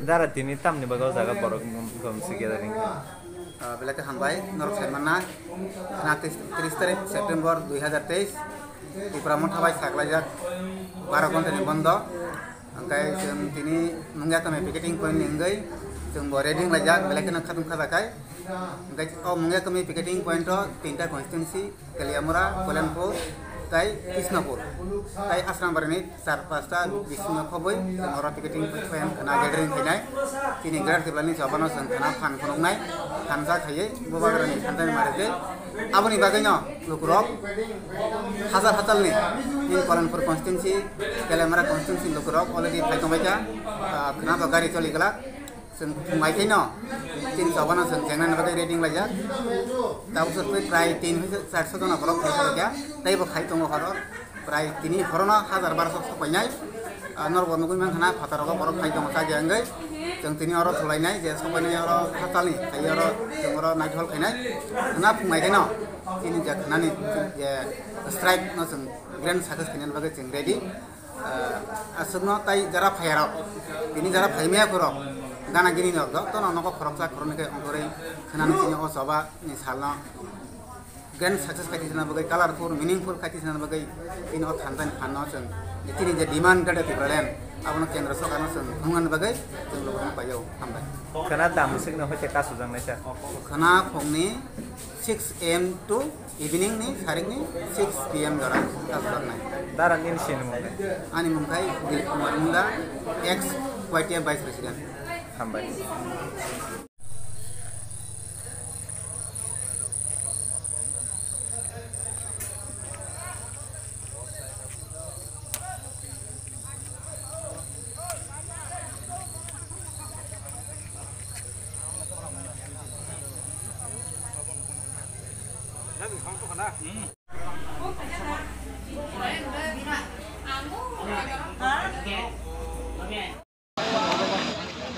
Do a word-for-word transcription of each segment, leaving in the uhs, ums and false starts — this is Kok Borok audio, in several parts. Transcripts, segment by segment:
Dara tini tamni bagwi o jaga borok gom si gathering kha. Ah, belai khe hambai, norok sai manna. Khna tris, tris tarik September dui hazar teis, Tipra Motha bai saklaijak baro ghonta ni bondo. Hwnkhe chwng tini Mungia Kami picketing point ni wngwi chwng bo ready wnglaijak, belai kheno khatung khajakhai. Hwnkhe o Mungia Kami picketing point o tinta constituency, Kaliamura, Kolenpur, tai Krishnapur, tai Asrambari ni char pasta bisingo khobwi chwng oro picketing point khna gathering khainai. Chini Greater Tipraland ni chobano chwng khna phan phunuknai, thansa khaiwi Bubagrani thansa ni mari tei aboni bagwino lukurok hajar hajalni in Kolenpur constituency, Kaliamura constituency lukurok already phai tongbaikha, ah, khna bo gari choli glak. Chwng phungai khaino chini chobano chwng chengnani bagwi ready wnglaijak. Tabuk sor twi prai tin hwnkhe charso jona borok phai kha, teibo khai tongo horo. Prai tini horono hajar barso sok painai. Ah, norok bo nugwi mankha na, phataro borok phai tongo chajak wngwi. Chwng tini oro thulainai je sok painai oro hachal ni khai oro chwng oro night hall khainai. Khna phungai khaino chini je khnani je strike no chwng grand success khainani bagwi chwng ready. Ah, aswkno tai jara phaiyarok, tini jara phaimaya khorok, gana gini rok jotono nogo khoroksa khoroknwi khe ongkhorwi khwnani sini o choba ni salno grand success khai twijlana bagwi, colorful, meaningful khai twijlana bagwi tini o thansa ni phanno chwng tini je demand Greater Tipraland abono kendro sorkarno chwng thumnani bagwi chwng lobokno paio. Hambai. Khwna dam swkno hoite kasu jang naisa. Khwna phungni six A M to evening ni sarikni six P M jora kasu jaknai. Dara nini sini mung khe? Ani mung khai Dilip Kumar Munda, ex Y T F Vice President. Hambai.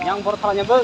Yang bor thala nyebek.